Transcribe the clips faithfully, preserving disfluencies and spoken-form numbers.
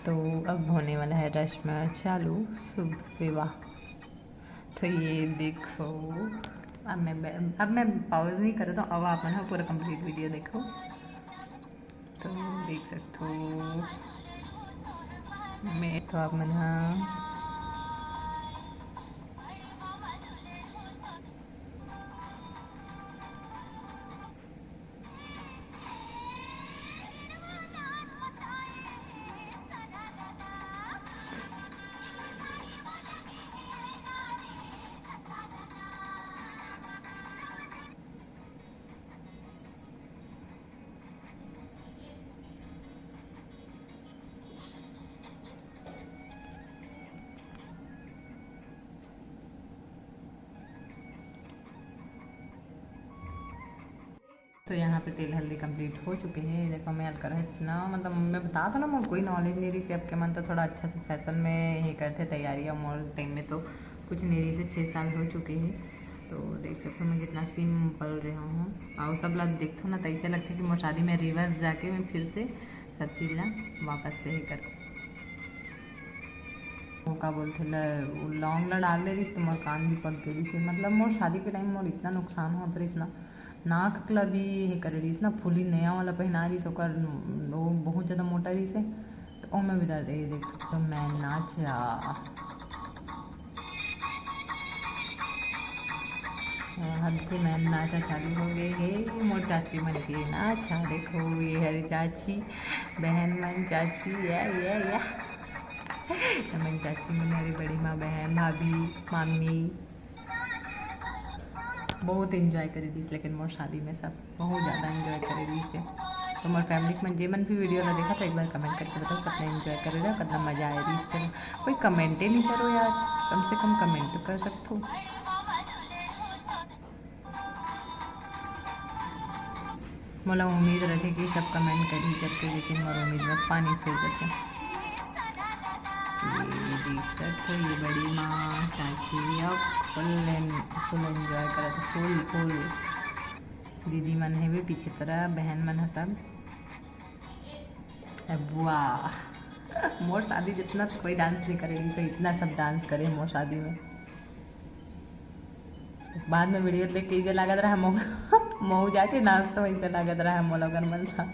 तो अब होने वाला है रस्म चालू, शुभ विवाह। तो ये देखो, अब मैं बै-, अब मैं pause नहीं करत हूँ, अब आप मन ह पूरा complete video देखो। तो देख सकथो, मैं तो आप मन ह तो यहाँ पे तेल हल्दी complete हो चुके हैं। देखो, मैं अलकर है ना, मतलब, मैं बता दो ना, मोर कोई knowledge नहीं रही से। आपके मन तो थोड़ा अच्छा से fashion में ही करते तैयारी, और मोर time में तो कुछ नहीं रही से। छः साल हो चुके हैं, तो देख सकते हो मैं कितना simple रहा हूँ। और सब ला देखो ना, तो ऐसे लगता है कि मोर शादी में reverse जाके मैं फिर से सब चीज़ ला वापस से ही कर, वो का बोलथे ल-, वो लौंग ला डाल दे रहीस, तो मोर कान भी पक गे रहीस। मतलब, मोर शादी के time मोर इतना नुकसान होत रहीस ना, नाक ला भी ये करे रहीस ना, फुली नया वाला पहना रहीस, ओकर वो बहुत ज़्यादा मोटा रहीस हे, तो ओमे भी दर्द हे। देख सकते हो, मैं नाच आ, हल्दी में नाचा चालू हो गए हे मोर चाची मन के नाचा। देखो, ये हरे चाची, बहन मन, चाची, या, या, या। मन चाची मन, हरे बड़ी माँ, बहन, भाभी, मामी, बहुत enjoy करे रहीस, लेकिन मोर शादी में सब बहुत ज़्यादा enjoy करे रहीस हे। तो मोर family के मन, जे मन भी video ला देखा, तो एक बार comment करके बताओ, कितना enjoy करे रहे, कितना मज़ा आए रहीस। चलो, कोई comment ही नहीं करो यार, कम से कम comment तो कर सकते हो। मोला उम्मीद रथे कि सब comment करही करके, लेकिन मोर उम्मीद में पानी फिर जाथे। ये देख सकते हो, ये बड़ी माँ, चाची, अब full en-, full enjoy करत हे, full, full। दीदी मन हे भी पीछे तरफ, बहन मन ह सब। अब वाह, मोर शादी जितना कोई dance नहीं करे, इसे इतना सब dance करे मोर शादी में। बाद में video देख के इसे लागत रहा मऊ, मऊ जाके dance तो वैसे लागत रहा मोला ओकर मन सा।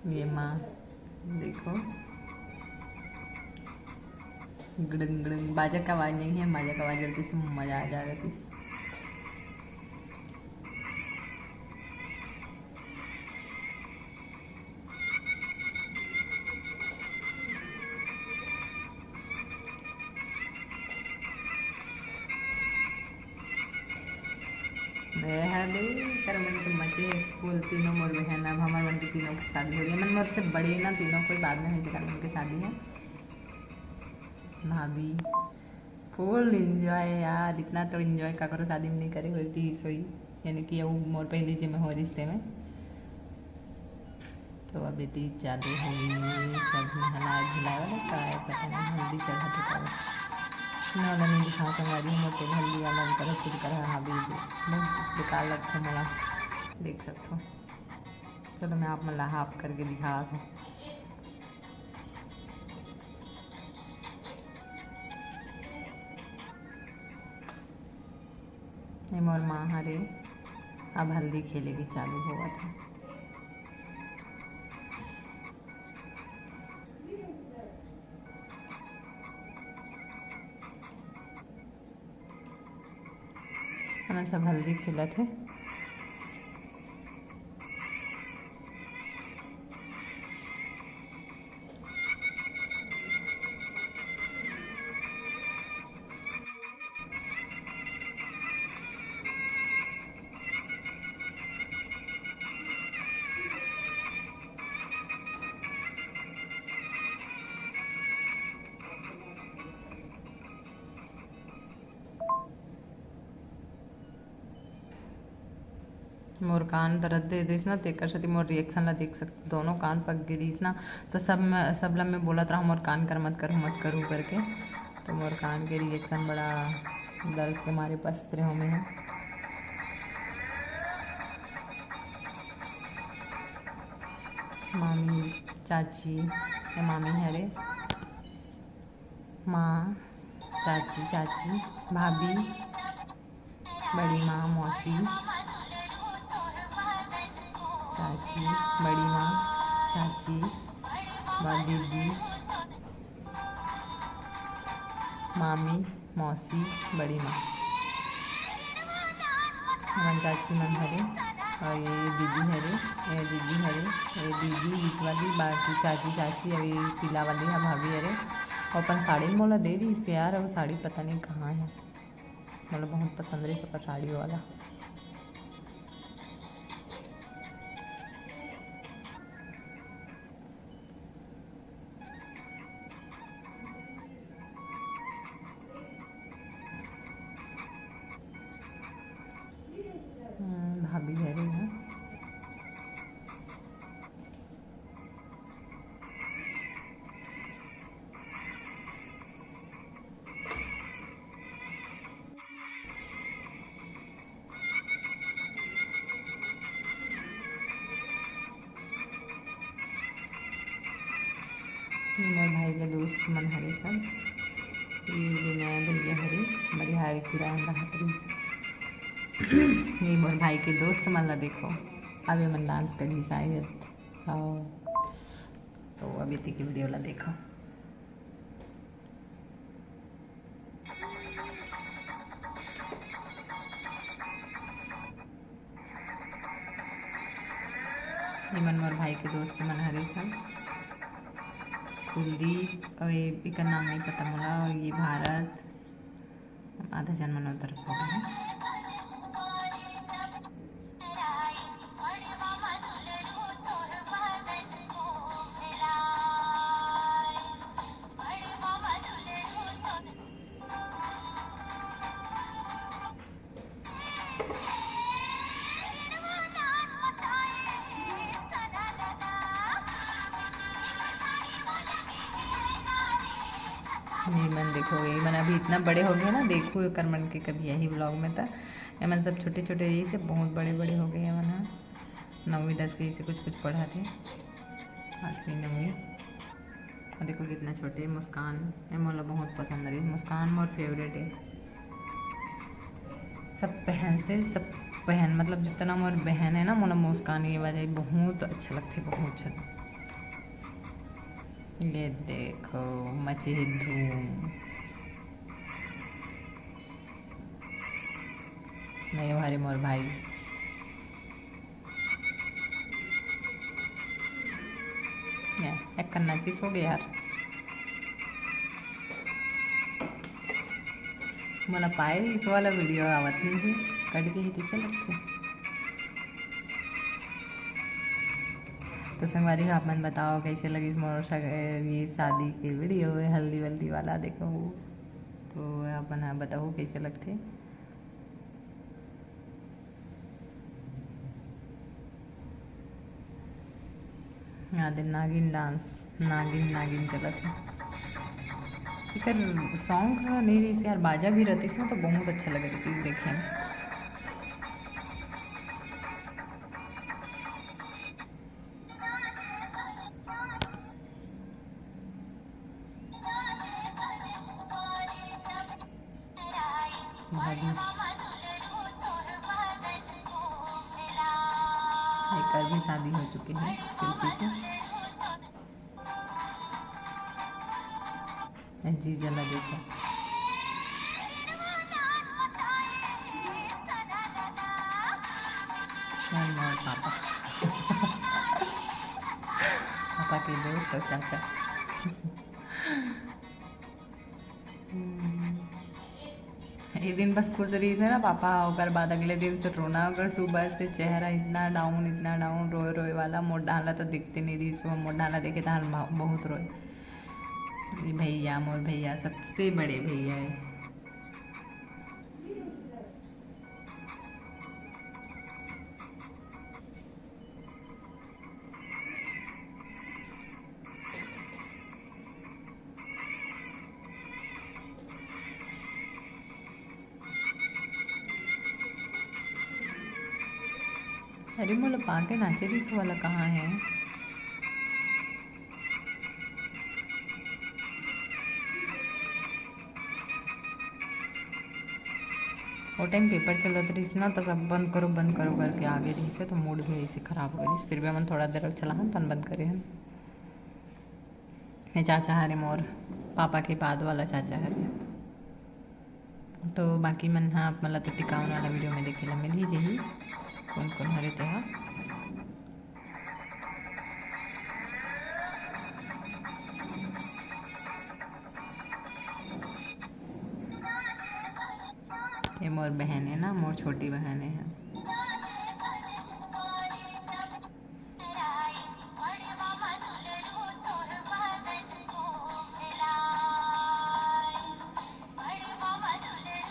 ये माँ देखो, गड़ंग गड़ंग, बाजा का आवाज़ नहीं है, बाजा का आवाज़ जल्दी से मज़ा आ जाएगा। मैं हले कर मन के मचे हे फूल तीनों मोर बहन। अब हमर मन के तीनों की शादी हो रही है। मन मोर से बड़े ना तीनों, कोई बाद में है, जेकर मन के शादी है। भाभी full enjoy यार, इतना तो enjoy काकरो शादी में नहीं करे होती सोई, यानी कि वो मोर पहली जे में हो रिश्ते में। तो अब इतनी चालू हो गई सब नहला धुला वाला, का है पता नहीं, हल्दी चढ़ा चुका है। मैं वाला नहीं दिखा संगवारी, मोर तेल हल्दी वाला भी करत चुप कर, हाँ भी बहुत बेकार लगता मोला, देख सकते हो। चलो मैं आप मन ला half करके दिखा दूँ। ये मोर माँ हरे, अब हल्दी खेले के चालू होवत हे। हमन सब हल्दी खेलत हे। मोर कान दर्द दे दिस ना, तेकर सेती मोर reaction ला देख सकते, दोनों कान पक गे रिहिस ना, तो सब म-, सब ला मैं बोलत रहा, "मोर कान कर मत करू, मत करू," करके। तो मोर कान के reaction बड़ा दर्द के मारे पस्त रहे हों मैं ह। मामी चाची, ये मामी हरे, माँ, चाची, चाची, भाभी, बड़ी माँ, मौसी, चाची, बड़ी माँ, चाची, बड़ दीदी, मामी, मौसी, बड़ी माँ। हमन चाची मन हरे, और ये दीदी हरे, ये दीदी हरे, ये दीदी बीच वाली, बाकी चाची, चाची, अउ ये पीला वाली ह भाभी हरे। अउ अपन साड़ी मोला दे दिस यार, अउ साड़ी पता नहीं कहाँ है, मोला बहुत पसंद रहिस ओकर साड़ी वाला। हम्म, भाभी हरे ना। ये मोर भाई के दोस्त मन हरे सब। ये विनय भैया हरे, बरिहार किराया में रहत रहिस। ये मोर भाई के दोस्त मन ला देखो, अब ये मन डांस करही शायद। हाँ, तो अभी तक की वीडियो ला देखो। ये मन मोर भाई के दोस्त मन हरे सब। कुलदीप, अउ ये, एकर नाम नहीं पता मोला, अउ ये भारत, आधा झन मन उधर खड़े हैं। ये मन देखो, ये मन अभी इतना बड़े हो गए ना, देखो एकर मन के कभी यही vlog में, त ये मन सब छोटे छोटे रहिस हे, बहुत बड़े बड़े हो गए ये मन ह। नौवीं दसवीं से कुछ कुछ पढ़त हे, आठवीं नौवीं। अउ देखो कितना छोटे मुस्कान, ये मोला बहुत पसंद रही। मुस्कान मोर favourite है। सब पहन से, सब पहन, मतलब जितना मोर बहन है ना, मोला मुस्कान ये वाले बहुत अच्छा लगथे, बहुत अच्छा। ये देखो, मचे हे धूम। नहीं, हमारे मोर भाई। या, एक कन्ना चीज हो गया यार। मोला पाए इस वाला वीडियो आवत नहीं है, कट के ही कैसे लगते। तो संगवारी हो, आप मन बताओ कैसे लगिस मोर सग-, ये शादी के वीडियो, हल्दी वल्दी वाला देखो। तो आप मन ह बताओ कैसे लगथे। हाँ, दे नागिन डांस, नागिन, नागिन चलत हे। एकर song ह नहीं रहिस यार, बाजा भी रहतिस ना तो बहुत अच्छा लगे रहितिस देखे में। भाभी। एकर भी शादी हो चुके हे, शिल्पी के। ए जीजा ला देखो। ए मोर पापा। पापा के दोस्त अउ चाचा। हम्म। ये दिन बस खुश रहिस हे ना पापा, ओकर बाद अगले दिन से रोना, ओकर सुबह से चेहरा इतना down, इतना down, रोए रोए वाला। मोर डाला तो दिखते नहीं रहिस, वो मोर डाला देखे तो हम बहुत रोए। ये भैया, मोर भैया, सबसे बड़े भैया है। अरे मोला पाके नाचे दिस वाला कहाँ है? टाइम पेपर चलत रहिस ना, तो सब बंद करो, बंद करो करके आगे रहिस हे, तो मूड भी ऐसे खराब हो गइस। फिर भी हमन थोड़ा देर चलाहन, तन बंद करे हन। ये चाचा हरे मोर, पापा के बाद वाला चाचा हरे। तो बाकी मन ह आप मन ला तो टिकावन वाला वीडियो में देखे ला मिल ही जही, कौन कौन हरे तेहा। ये मोर बहन है ना, मोर छोटी बहन है।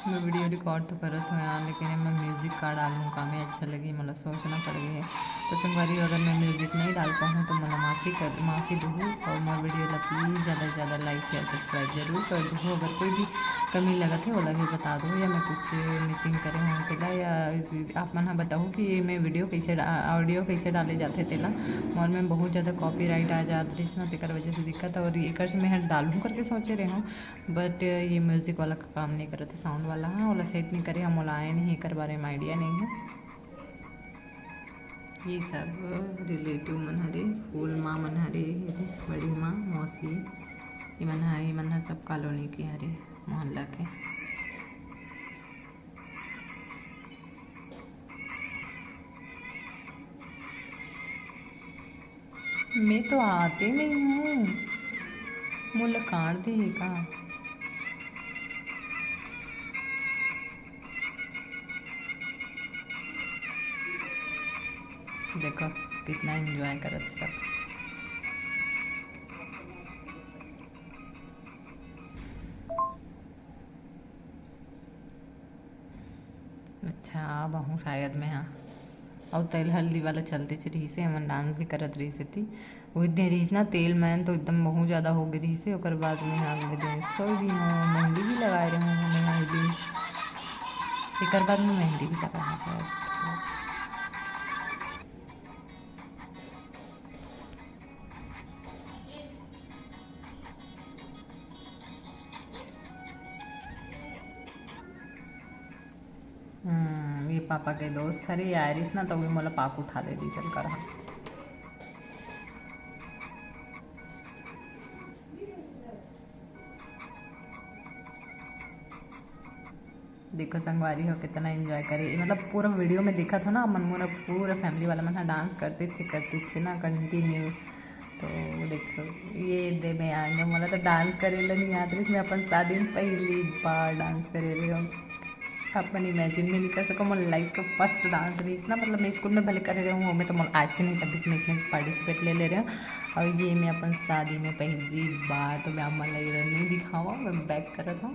मैं वीडियो रिकॉर्ड तो करत हूँ यार, लेकिन एमा म्यूजिक का डालूँ, का में अच्छा लगी, मोला सोचना पड़ गई है। तो संगवारी हो, अगर मैं म्यूजिक नहीं डाल पाऊँ तो मोला माफ़ी कर, माफ़ी दहू, और मोर वीडियो ला प्लीज ज़्यादा से ज़्यादा लाइक, शेयर, सब्सक्राइब जरूर कर दहू। अगर कोई भी कमी लगत है, ओला भी बता दहू, या मैं कुछ मिसिंग करे हूँ तेला, या आप मन ह बताहू कि ये मैं वीडियो कैसे डा-, ऑडियो कैसे डाले जाथे तेला। मोर में बहुत ज़्यादा कॉपीराइट आ जात रहिस ना, तेकर वजह से दिक्कत, और एकर से मैं ह डालहूँ करके सोचे रहे हूँ, बट ये म्यूजिक वाला का काम नहीं करत है, साउंड वाला है, ओला सेट नहीं करे हम, ओला आए नहीं, एकर बारे में आइडिया नहीं है। ये सब रिलेटिव मन हरे, फूल माँ मन हरे, ये दे बड़ी माँ, मौसी, ये मन ह, ये मन ह सब कॉलोनी के हरे, मोहल्ला के। मैं तो आते नहीं हूँ, मोला काट दे का? देखो कितना एंजॉय करत सब। अच्छा, अब आहूँ शायद मैं, हाँ। अउ तेल हल्दी वाला चलतेच रहिस हे, हमन डांस भी करत रहिस हे ती। वही दे रहिस ना, तेल मैन तो एकदम बहुत ज़्यादा हो गए रहिस हे। ओकर बाद मैं, हाँ, अगले दिन सोई दिन हूँ, मेहंदी भी लगाए रहे हूँ मैं, हाँ, वही दिन। एकर बाद मैं मेहंदी भी लगाए हूँ शायद। हम्म, ये पापा के दोस्त हरे, ये आए रहिस ना, तो भी मोला पाक उठा दे दी, चल कर हाँ। देखो संगवारी हो, कितना एंजॉय करे, मतलब पूरा वीडियो में देखत हो ना, मन मोर पूरा फैमिली वाला मन ह डांस करते छे, करते छे ना कंटिन्यू। तो देखो, ये दे मैं आगे, मोला तो डांस करे ला नहीं आत रहिस, मैं अपन शादी में पहली बार डांस करे रहे हूँ। अपन इमेजिन भी नहीं कर सको, मोर लाइफ का फर्स्ट डांस रहिस ना, मतलब मैं स्कूल में भले करे रहे हूँ, मैं तो मोर आज नहीं कभी इसमें, इसमें पार्टिसिपेट ले ले रहे हूँ। और ये मैं अपन शादी में पहली बार, तो मैं आप मन ला ये नहीं दिखावा, मैं बैक करत हूँ।